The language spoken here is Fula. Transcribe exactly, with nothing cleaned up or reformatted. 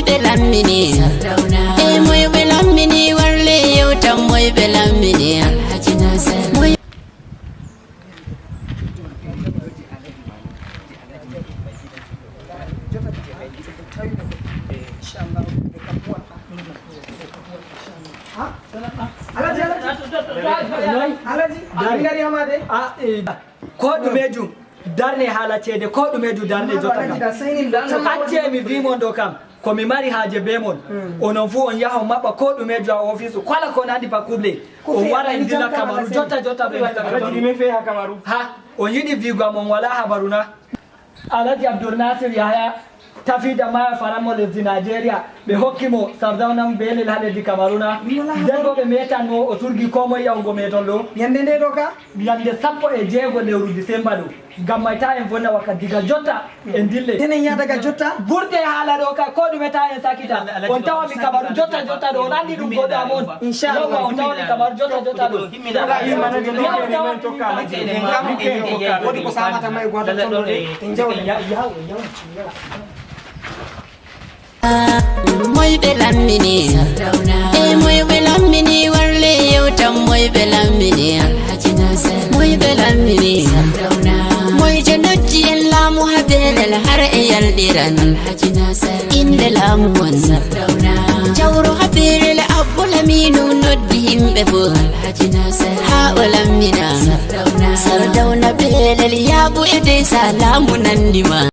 Ɓe lammini. E moy ɓe lammini, warle yewtan moy ɓe lammini. Moy Alaji, alaji, alaji, a ngari hama de? Ah, eh, ko ɗumeejum darne haala ceede, ko ɗumeejum darne jota kam. Accee mi wi mon ɗo kam, ko mi mari haaje be mon. Onon fuu on yaha on maɓɓa ko ɗumeejum ha ofisu, kala ko nandi ba kuble. On wara en dilla Kamaru, jotta, jotta ɓe dilla Kamaru. Ha, on yiɗi wi'ugo am on wala habaru na? Alhaji Abdul Nasir Yahaya, tafiida maayo Faramo lesdi Nigeria, ɓe hokki mo Sardauna Belel ha lesdi Kamaru na. Nden bo ɓe metan mo, o surgi ko moy yahugo meton ɗo. Yande nde ɗo ka? Yande sappo e jeego lewru Disemba ɗo. Ngam mai ta en vonna wakkati, diga jotta en dille. Enen ya daga jotta? Vurte haala ɗo ka, ko ɗume ta en sakita. On tawa mi Kamaru jotta jotta ɗo, on andi ɗum goɗɗo am on. Inchallah. Yawwa, on tawa mi Kamaru jotta jotta ɗo. Wodi ko samata mai gwada tondo de. Moy ɓe lammini? E moy ɓe lammini? Warle yewtan moy ɓe lammini? Moy ɓe lammini? Moy je noddi en laamu ha Belel har e yalɗiran? Inde laamu on. Jawro ha Belel Abbu Laminu noddi yimɓe fuu. Ha o lammina. Sardauna Belel yaabu e dey sa laamu nandi ma.